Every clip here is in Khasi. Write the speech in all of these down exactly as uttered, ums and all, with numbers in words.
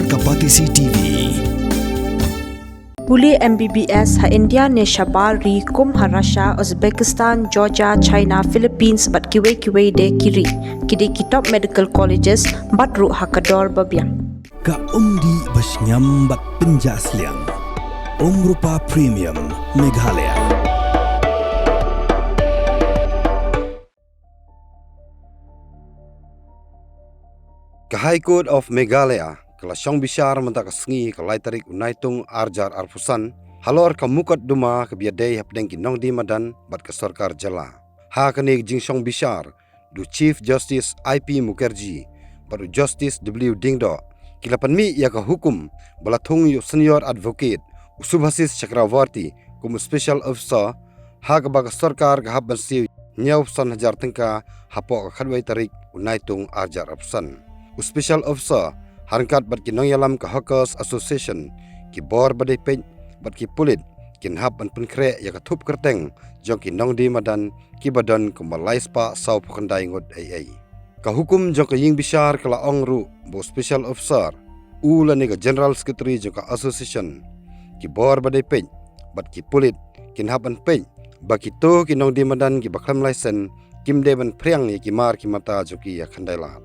Ka Batesi T V. Pule M B B S ha India ne shabar ri kum ha Russia, Uzbekistan, Georgia, China, Philippines bad kiwei kiwei de ki ri. Ki dei ki top medical colleges bad ruh ha ka dor ba biang. Ka umdih ba shngiam bad pynjah sliang. Umrupa Premium Meghalaya. Ka High Court of Meghalaya ka la shong bishar mynta ka sngi ka lai tarik u Naitung arjar arphew san halor ka mukotduma kaba ïadei hapdeng ki nongdie madan bad ka sorkar jylla. Ha kane ka jingshong bishar, u Chief Justice I P Mukerji bad u Justice W Diengdoh ki la pynmih ïa ka hukum ba la thung ïa u Senior Advocate u Subhasis Chakravarty kum u Special Officer, ha kaba ka sorkar ka hap ban siew hynñiewphew san hajar tyngka hapoh ka khatwei tarik u Naitung arjar arphew san. U Special Officer ha ryngkat bad ki nongïalam ka Hawkers Association, ki bor ba dei peit bad ki pulit kin hap ban pynkhreh ïa ka thup kyrteng jong ki nongdie madan kiba don kumba lai spah sawphew khyndai ngut ei ei. Ka hukum jong ka ïing bishar ka la ong ruh ba u Special Officer, u lane ka General Secretary jong ka Association, ki bor ba dei peit bad ki pulit kin hap ban peit ba kito ki nongdie madan kiba khlem laisen kim dei ban phriang ïa ki mar ki mata jong ki ïa khyndai lad.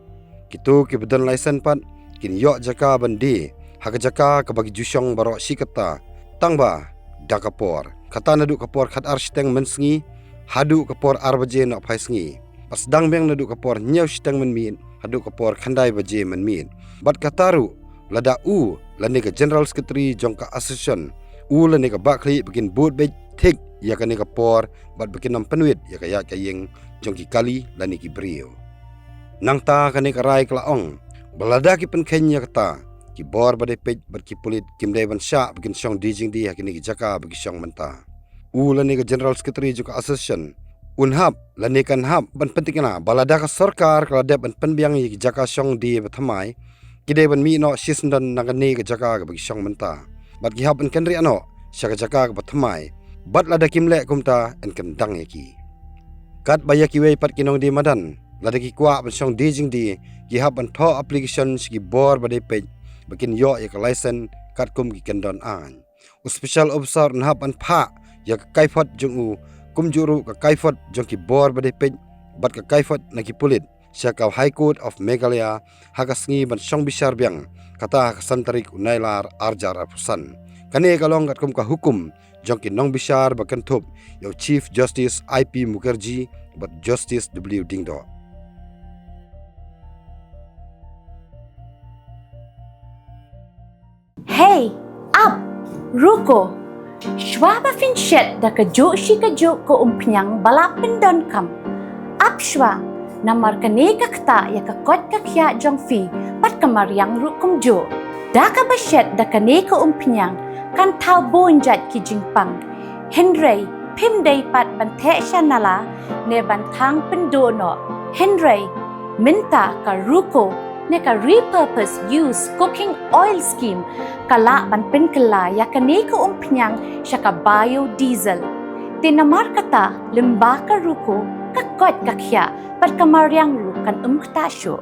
Kito kiba don laisen pat kin ïoh jaka ban die ha ka jaka kaba ki ju shong baroh shi katta, tang ba da ka por, kata naduh ka por khatar shiteng mynsngi haduh ka por ar baje nohphai sngi, bad sdang biang naduh ka por hynñiew shiteng mynmiet haduh ka por khyndai baje mynmiet. Bad kata ruh lada u lane ka General Secretary jong ka Association, u lane ka Bah Khlieh ba kin bud beit thik ïa kane ka por bad ba kin ym pynwit ïa ka ïaid ka ïeng jong ki kali lane ki briew. Nangta kane ka rai ka la ong ba lada ki pynkheiñ ïa kata, ki bor ba dei peit bad ki pulit kim dei ban shah ba kin shong die jingdie ha kine ki jaka ba ki shong mynta. U lane ka General Secretary jong ka Association un hap lane kan hap ban pynthikna ba lada ka sorkar ka la dep ban pynbiang ïa ki jaka shong die ba thymmai, ki dei ban mih noh shisyndon na kane ka jaka kaba ki shong mynta bad ki hap ban kynriah noh sha ka jaka kaba thymmai, bad lada kim leh kumta yn kyndang ïa ki. Katba ïa kiwei pat ki nongdie madan, lada ki kwah ban shong die jingdie, ki hap ban thoh application sha ki bor ba dei peit ba kin ïoh ïa ka laisen katkum ki kyndon aiñ. U Special Officer un hap ban phah ïa ka kaiphod jong u, kumjuh ruh ka kaiphod jong ki bor ba dei peit bad ka kaiphod na ki pulit sha ka High Court of Meghalaya ha ka sngi ban shong bishar biang, kata ha ka san tarik u Nailar arjar arphew san. Kane ka long katkum ka hukum jong ki nongbishar ba kynthup ïa u Chief Justice I P Mukerji bad Justice W Diengdoh. Hey, ap, ruko. Shuwa ba phin shet da kajuh shi kajuh ka umphniang ba la pyndonkam, ap shuwa, namar kane ka ktah ïa ka koit ka khiah jong phi bad ka mariang ruh kumjuh. Da kaba shet da kane ka umphniang kan thaw bun jait ki jingpang. Hynrei phim dei pat ban theh sha nala ne ban thang pynduh noh. Hynrei mynta ka ruko ne ka repurpose use cooking oil scheme ka lah ban pynkylla ïa kane ka umphniang sha ka biodiesel. Te namar kata, lyngba ka ruko, ka koit ka khiah bad ka mariang ruh kan ym ktah shuh.